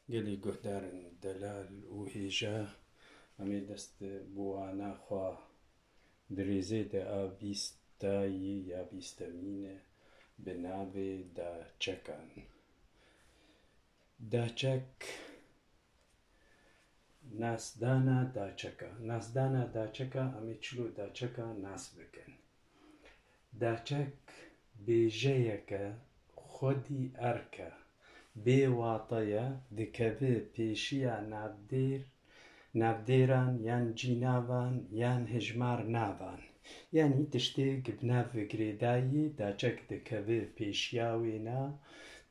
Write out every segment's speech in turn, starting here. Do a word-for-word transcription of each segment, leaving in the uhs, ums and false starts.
Gelî guhdarên delal û hêja, em ê dest bi wana xwe di rêzê de a bîstayî ya bîstemîn e bi navê Daçekan. Daçek, nasdana daçeka. Nasdana daçeka, em ê çilo daçeka nas bikin. Daçek bêjeyeke xwedî erk e. Bê wate ye, dikeve pêşiya navdêr, navdêran yan cînavan yan hejmarnavan. Yanî tiştê bi nav girêdayî daçek dikeve pêşiya wêna.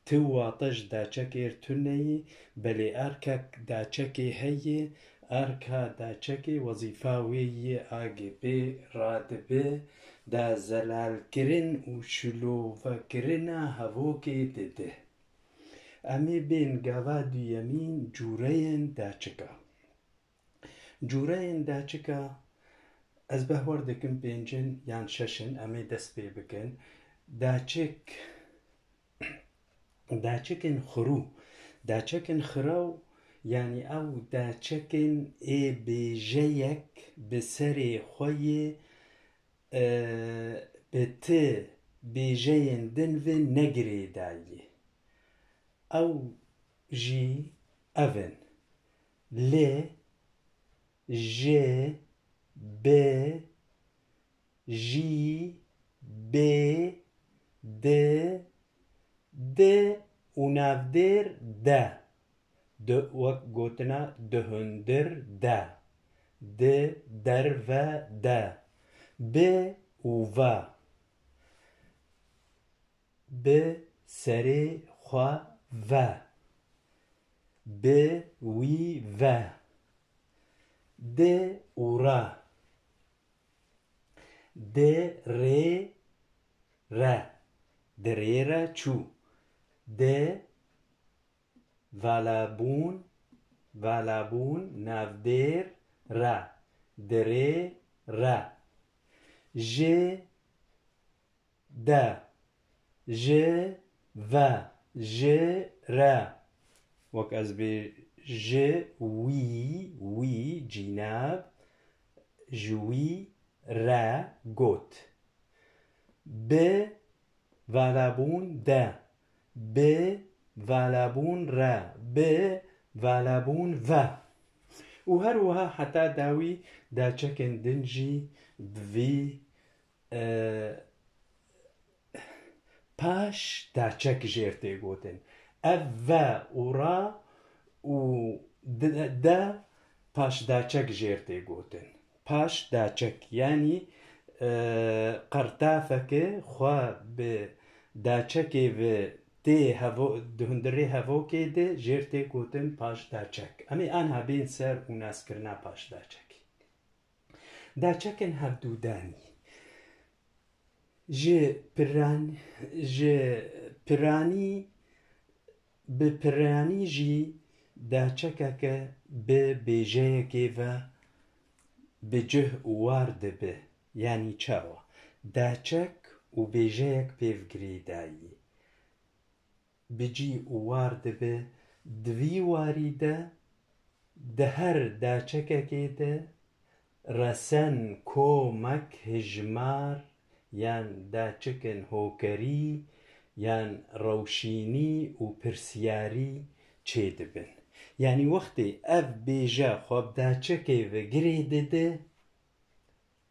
Ti wate ji daçekê r tune yî, belê erkek daçekê heye, erka daçekê wezîfa wê yê A G P radibe, da zelalkirin û şilovekirina hevokê dide. Em ê bên gava duyemîn cûreyên daçika. Cûreyên daçika, ez behwer dikim pêncin yan şeşin, em ê dest pê bikin. Daçik, daçikên xirû. Daçikên xiraw, yanî ew daçikên ê bêjeyek bi serê xwe yê, e, bi ti bêjeyên din ve negirêdayî. Ew jî ev in: li, ji, bi, jî, bê, di, di û navdêr de. Di, wek gotina di hundir de. Di, derve de. Bi û ve. Bi serê xwe ve. Bi wî ve. Di û re. Di rê re. Di rê re çû. Di valabûn, valabûn navdêr re. Di rê re. Ji de, ji ve, ji re. Wek ez bê ji wî, wî cînav, ji wî re got. Bi valabûn de, bi valabûn re, bi valabûn ve. Û her wiha heta dawî daçekên din jî bi vî e, paş daçek jêr tê gotin. Ev ve û ra û de, de paş daçek jêr tê gotin. Paş daçek, yanî, e, qertafeke xwe bi daçekê ve tê hevo-, di hundirê hevokê de jêr tê gotin paş daçek. Em ê anha bên ser û naskirina paş daçek. Daçekên hevdûdanî. Ji piran-, ji piranî, bi piranî jî daçekeke bi bêjeyekê ve bi cih û war dibe. Yanî çawa? Daçek û bêjeyek pêv girêdayî. Bi cî û war dibe, di vî warî de, di her daçekekê de resen komek hijmar yan daçikên hokerî yan rewşînî û pirsyarî çêdibin. Yanî wextê ev bêje xwe bi daçekê ve girê dide,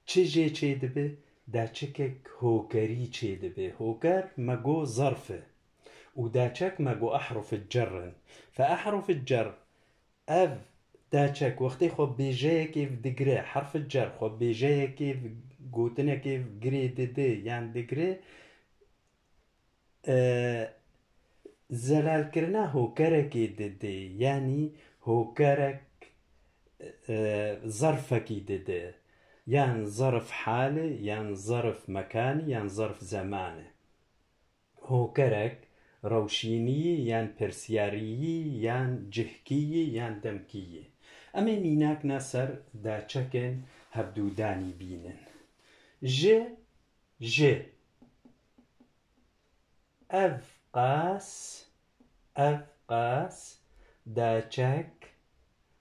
çi jê çêdibe? Daçikek hokerî çêdibe. Hoker me got zerf e. Û daçek me got ehruf cer in. Fe ehruf cer, ev daçek wextê xwe bêjeyekê digire, herf cer xwe bêjeyekê, gotinekê girê dide yan digire, e, zelalkirina hokerekê dide, yanî hokerek, e, zerfekî dide, yan zerf hal e, yan zerf mekan e, yan zerf zeman e. Hokerek rewşînî yan pirsyarî yan cihkî yan demkî. Em ê mînak na ser daçekên hevdûdanî bînin. Ji, ji. Ev qas, ev qas daçek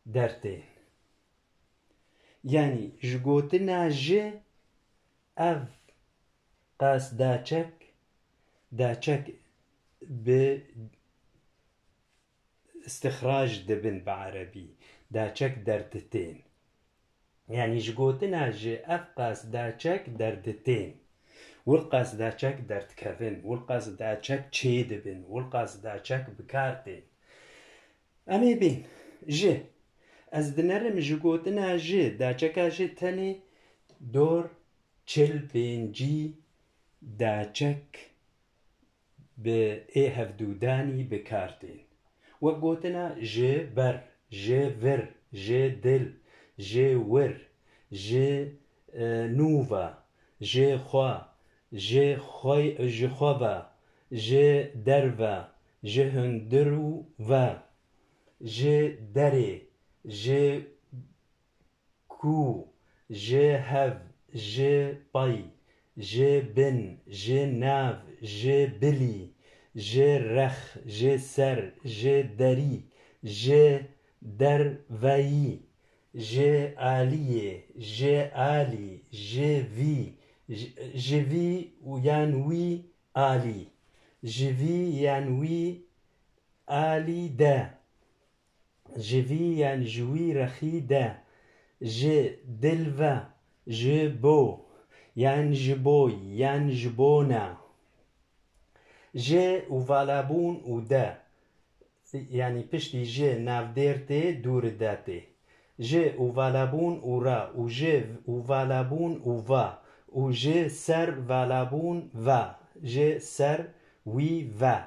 dertên. Yanî ji gotina ji ev qas daçek, daçek bi istixrac dibin bi erebî, daçek derditên. Yanî ji gotina ji ev qas daçek derditên. Wilqas daçek derdikevin, wilqas daçek çêdibin, wilqas daçek bi kar tên. Em ê bên ji. Ez dinerim ji gotina ji, daçeka ji tenê dor çil pêncî daçek bi ê hevdûdanî bi kar tên. Wek gotina ji ber, ji vir, ji dil, ji wir, ji, e, nû ve, ji xwe, ji xwe, ji xwe ve, ji der ve, ji hundir û ve, ji derê, ji ku, ji hev, ji pey, ji bin, ji nav, ji bilî, ji rex, ji ser, ji derî, ji derveyî, ji aliyê, ji alî, ji vî, ji, ji vî û yan wî alî, ji vî yan wî alî de. Ji vî yan ji wî rexî de, ji dil ve, ji bo, yan ji boy, yan ji bona. Ji û valabûn û de, yanî piştî ji navdêr tê, dûr de tê. Ji û valabûn û ra û ji û valabûn û va û ji ser valabûn va, ji ser wî ve.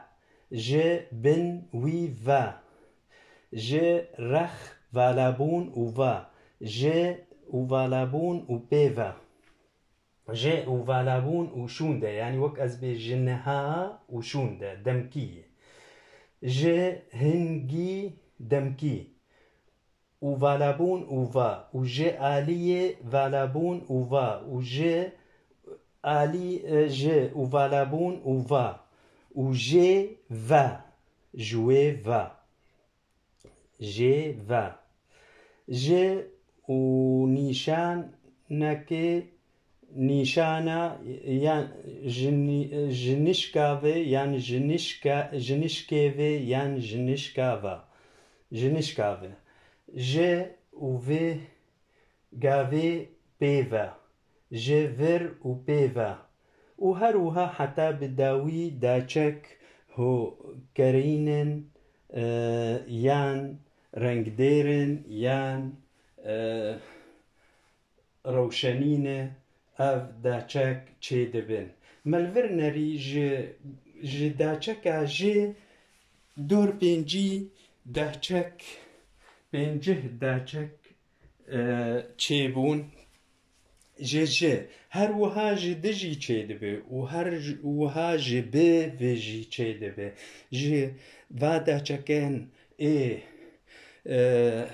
Ji bin wî ve. Ji rex valabûn û va. Ji û valabûn û pê ve. Ji û valabûn û şûn de. Yanî wek ez bê ji niha û şûn de. Demkî. Ji hingî demkî. Û valabûn û va û ji aliyê valabûn û va û ji alî, e, ji û valabûn û va û jê ve, ji wê ve, jê ve, ji û nîşanekê nîşana yan ji nî-, ji nişka ve yan ji nişka, ji nişkê ve yan ji nişka ve, ji nişka ve, ji û vê gavê pê ve, ji vir û pê ve û her wiha heta bi dawî daçek ho kerînin, e, yan rengdêrin yan, e, rewşenî ne ev daçek çêdibin. Me li vir nerî ji, ji daçeka ji dor pêncî daçek, pêncih daçek, e, çêbûn. Ji ji, her wiha ji di jî çêdibe û her ji, wiha ji bi ve jî çêdibe. Ji va daçeken ê, e,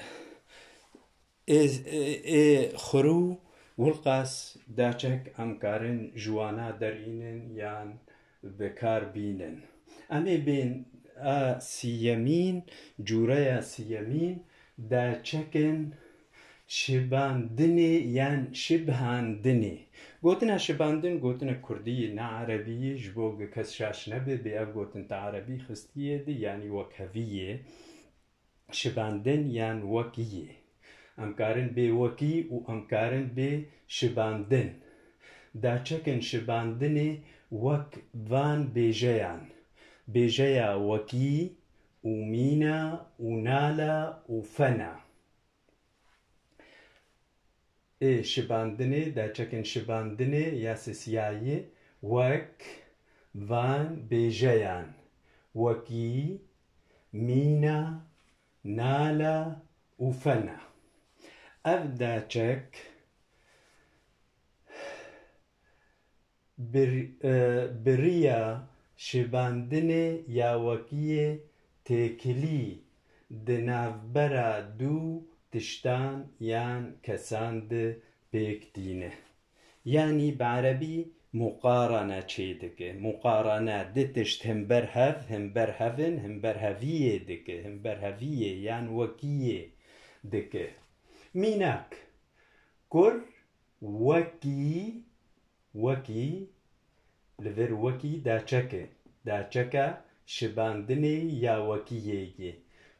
Ê, ê, ê xurû wilqas daçek em karin ji wana derînin yan bi kar bînin. Em ê bên a siyemîn, cûreya siyemîn, daçekin şibandinê yan şibhandinê. Gotina şibandin gotina kurdî ye, ne erebî ye, ji bo ku kes şaş nebe, bê ev gotin te erebî xistiyê di, yanî wek hevî ye. Şibandin yan wekî yê. Em karin bê wekî û em karin bê şibandin. Daçekin şibandinê wek van bêjeyan. Bêjeya wekî û mîna û nala û fena. Ê şibandinê, daçekin şibandinê ya sisiyayî wek van bêjeyan, wekî, mîna, nala û fena. Ev daçek bir-, e, bi riya şibandinê ya wekiyê têkilî di navbera du tiştan yan kesan de pêk tîne. Yanî bi erebî muqarene çêdike. Muqarene, di tişt himber hev, himber hev in, himber heviyê dike, himber heviyê yan wekiyê dike. Mînak, kur wekî, wekî, li vir wekî daçek e. Daçeka şibandinê ya wekiyê ye.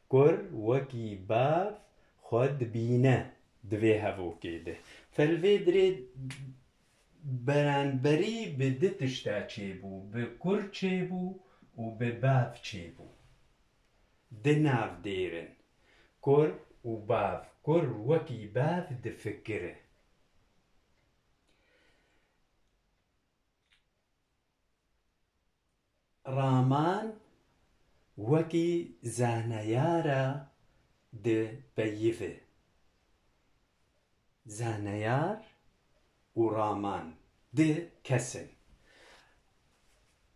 Kur wekî bav xwe dibîne di vê hevokê de. Fe li vê dirê beranberî bi du tişta çêbû, bi kur çêbû û bi bav çêbû. Di navdêr in. Kur û bav. Kur wekî bav difikire. Raman wekî zaneyara dipeyive. Zaneyar û Raman du kes in.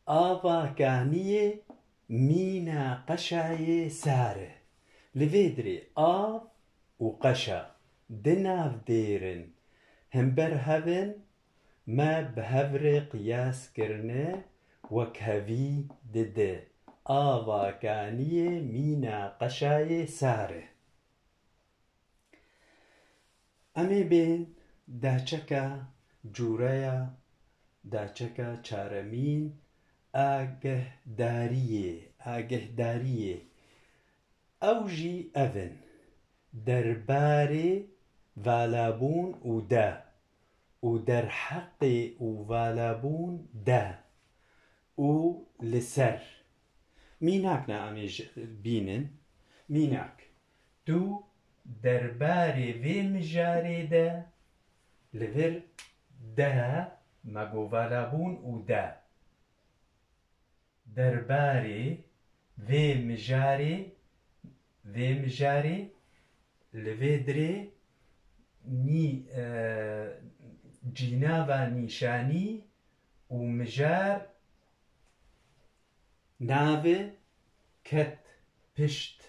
Ava kaniyê mîna qeşayê sar e. Li vê dirê av û qeşa di navdêr in. Himber hev in, me bi hev re qiyas kirine, wekhevî dide. Ava kaniyê mîna qeşayê sar e. Em ê bên daçeka cûreya, daçeka çaremîn, agehdariyê, agehdariyê. Ew jî ev in: derbarê valabûn û de û derheqê û valabûn de û li ser. Mînak ne em ê ji-, bînin. Mînak. Tu derbarê vê mijarê de, li vir de, me got valabûn û de. Derbarê vê mijarê, vê mijarê li vê dirê nî-, e, cînava nîşanî û mijar nave ket pişt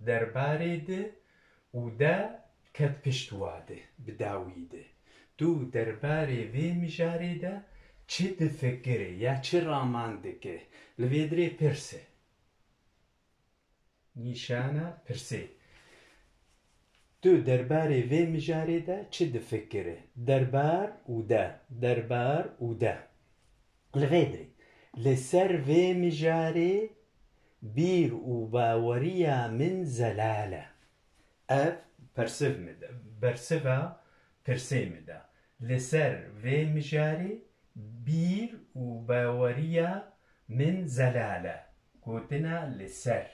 derbarê de û de ket pişt wa de, bi dawî de. Tu derbarê vê mijarê de çi difikire ya çi raman dike? Li vê dirê pirs e. Nîşana pirsê. Tu derbarê vê mijarê de çi difikire? Derbar û de, derbar û de. Li vê dirê, li ser vê mijarê bîr û baweriya min zelal e. Ev persiv min de, bersiva pirsê min de. Li ser vê mijarê bîr û baweriya min zelal e. Gotina li ser.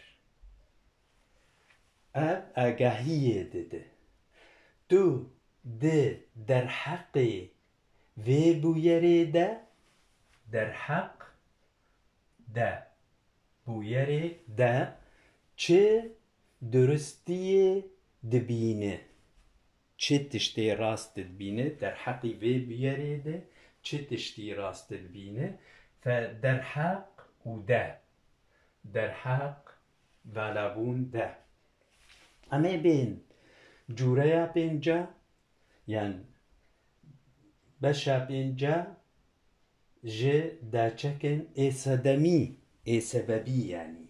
Ev agahiyê dide. Tu di derheqê vê bûyerê de, derheq de, bûyerê de çi durustiyê dibîne? Çi tiştê rast dibîne? Derheqî vê bûyerê de çi tiştî rast dibîne? Fe derheq û de. Derheq, valabûn de. Em ê bên cûreya pênca, yan beşa pênca ji daçekên ê sedemî, ê sebebî yanî.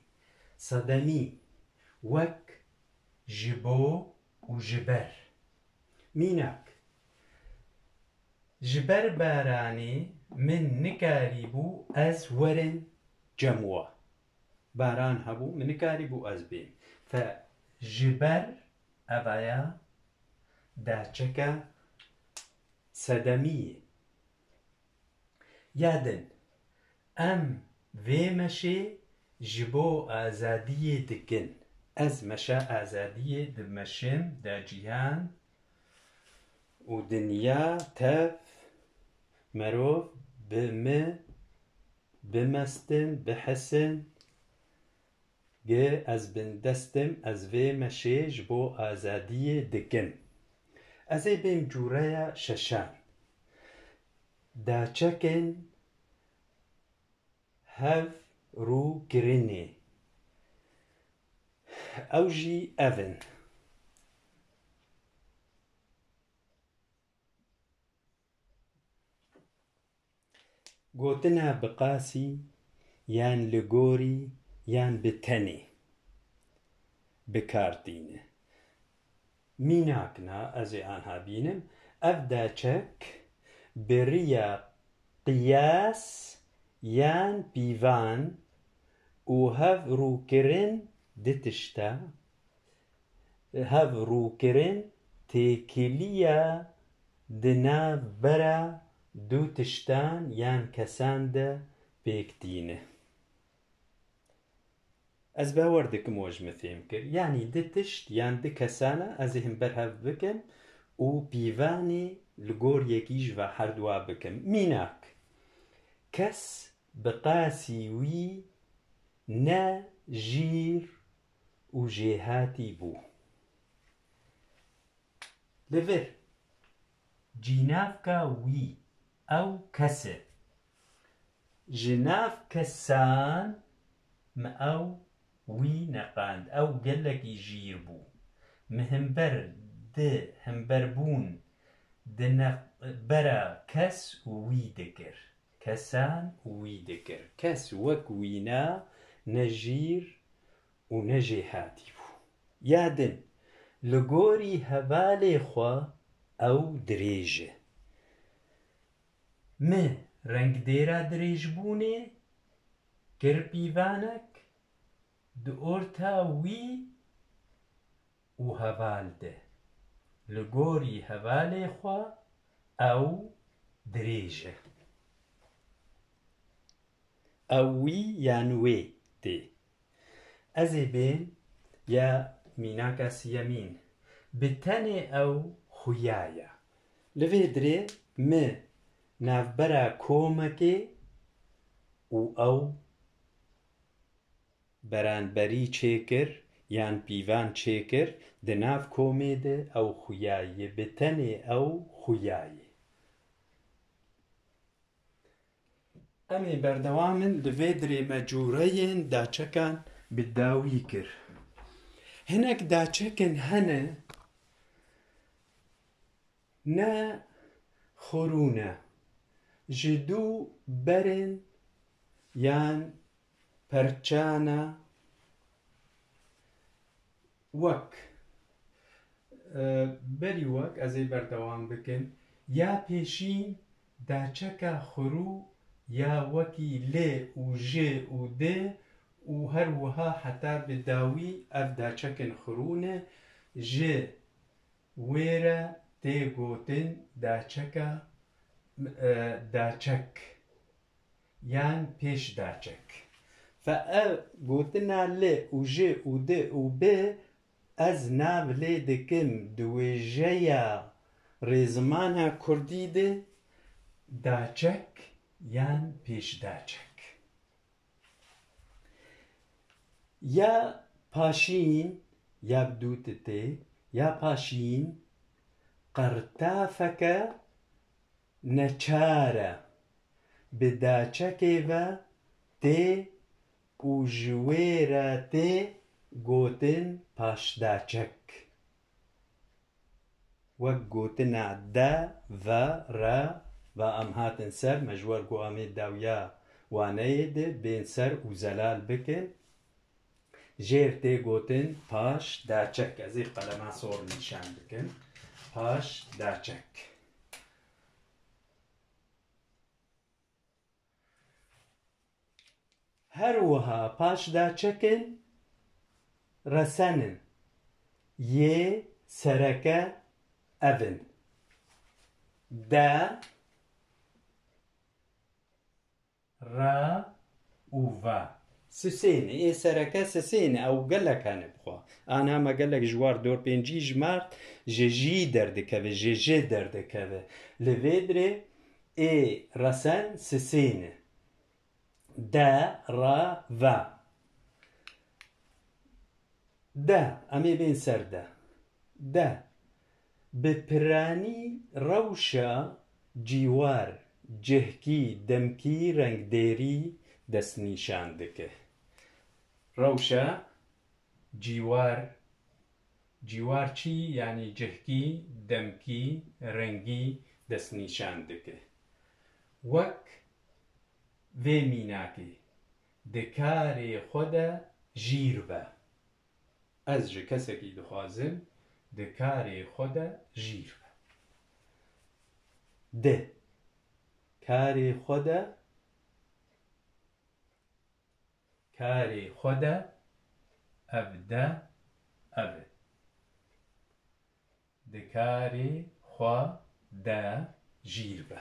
Sedemî, wek, ji bo û ji ber. Mînak, ji ber baranê min nikarîbû ez werim cem we. Baran hebû, min nikarîbû ez bêm. Fe ji ber, evaya daçeke sedemî ye. Ya din, em vê meşê ji bo azadiyê dikin. Ez meşa azadiyê dimeşim, de cîhan û dinya tev merov bi min bimestin, bihesin, gi ez bindest im, ez vê meşê ji bo azadiyê dikim. Ez ê bêm cûreya şeşan. Daçekên hevrûkirinê. Ew jî ev in. Gotina bi qasî yan li gorî yan bi tenê bi kar tîne. Mînak na, ez ê anha bînim. Ev daçek bi riya qiyas yan pîvan û hevrûkirin di tişta, hevrûkirin têkiliya di nav bera du tiştan yan kesan de pêk tîne. Ez bawer dikim we ji min fêm kir. Yanî di tişt yan di kesana ez ê him berhev bikim û pîvanê li gor yekî ji va herduwa bikim. Mînak, kes bi qasî wî ne jîr û jêhatî bû. Li vir, cînavka wî, ew kes e. Ji nav kesan min ew wî neqand. Ew gelekî jîr bû. Min himber di himberbûn di navbera kes û wî dikir. Kesan û wî dikir. Kes wek wîna ne jîr û ne jêhatî bû. Ya din, li gorî hevalê xwe ew dirêj e. Mi rengdêra dirêjbûnê kir pîvanek di orta wî û heval de. Li gorî hevalê xwe ew dirêj e. Ew wî yan wê tê. Ez ê bên ya mînaka siyemîn. Bi tenê ew xuya ye. Li vê dirê mi navbera komekê û ew beranberî çêkir yan pîvan çêkir, di nav komê de ew xuya ye, bi tenê ew xuya ye. Em ê berdewam in, di vê dirê me cûreyên daçekan bi dawî kir. Hinek daçekin hene ne xurû ne, ji dû berin yan perçana wek, e, berî wek ez ê berdewam bikim. Ya pêşîn daçeka xurû ya wekî lê û jê û dê û her wiha heta bi dawî ev daçekin xurû ne. Ji wê re tê gotin daçeka, e, daçek yan pêşdaçek. Fe ev gotina li û ji û di û bi ez nav lê dikim di wêjeya rêzimana kurdî de daçek yan pêşdaçek. Ya paşîn, ya bi dû titê, ya paşîn qertafeke neçar e. Bi daçekê ve tê û ji wê re tê gotin paşdaçek. Wek gotina de, ve, re, va em hatin ser, me ji wer got em ê dawiya waneyê de bên ser û zelal bikin. Jêr tê gotin paş daçek. Ez ê qelema sor nîşan bikim. Paş daçek. Her wiha paşdaçekin resen in. Yê sereke ev in. De, ra û va. Sisêne, ê sereke sisêne, ew gelek hene bixwe. Ana me gelek ji war dor pêncî jimart, ji jî derdikeve, ji ji derdikeve. Li vê dirê ê resen sisêne. De, ra, va. De, em ê bên ser de. De, bi piranî rewşa cîwar, cihkî, demkî, rengdêrî destnîşan dike. Rewşa cîwar, cîwar çî, yanî cihkî, demkî, rengî destnîşan dike. Wek Vê mînakê, di karê xwe de jîr be. Ez ji kesekî dixwazim di karê xwe de jîr be. Di karê xwe de, karê xwe de, ev de, ev e. Di karê xwe de jîr be.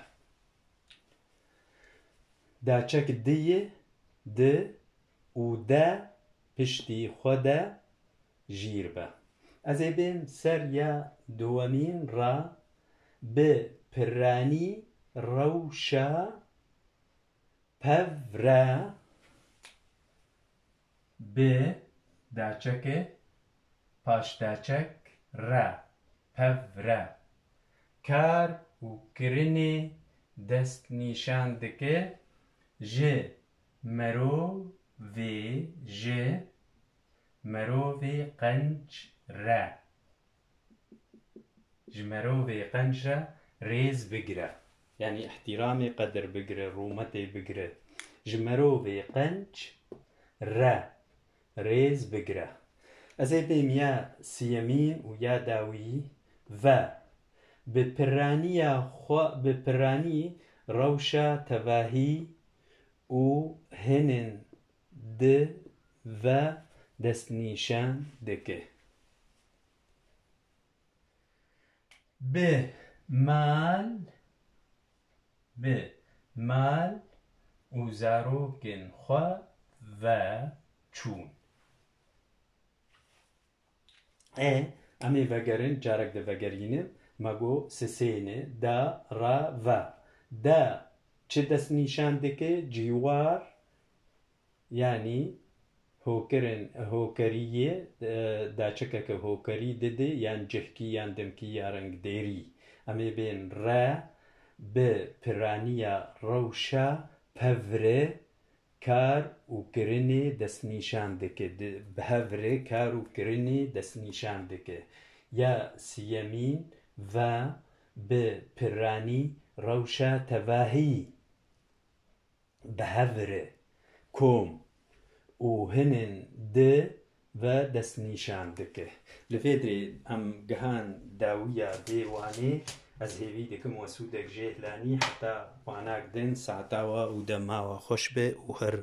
Daçek diyê di û de piştî xwe de jîr be. Ez ê bêm ser ya duwemîn re, bi piranî rewşa pevre, bi daçeke paşdaçek re, pevre, kar û kirinê destnîşan dike, ji merovê, ji merovê qenc re. Ji merovê qenc re rêz bigire. Yanî îhtîramê qedir bigire, rûmetê bigire. Ji merovê qenc re rêz bigire. Ez ê bêm ya siyemîn û ya dawî ve. Bi piraniya xwe, bi piranî rewşa tevahî û hinên di ve destnîşan dike. Bi mal, bi mal û zarokên xwe ve çûn. E, em ê vegerin, carek de vegerînim. Me got sisêne, da, ra, ve. Da çi destnîşan dike? Cîwar, yanî hokirin, hokeriyê, e, daçikeke hokerî dide, yan cihkî, yan dimkî, ya rengdêrî. Em ê bên re, bi piraniya rewşa pevre kar û kirinê destnîşan dike. Di, bi hevre kar û kirinê destnîşan dike. Ya siyemîn ve, bi piranî rewşa tevahî. Bi hev re kom û hinên di ve destnîşan dike. Li vê derê em gihan dawiya vê wanê. Ez hêvî dikim we sûdek jê hilanî. Heta wanak din, saeta we û dema we xweş be û her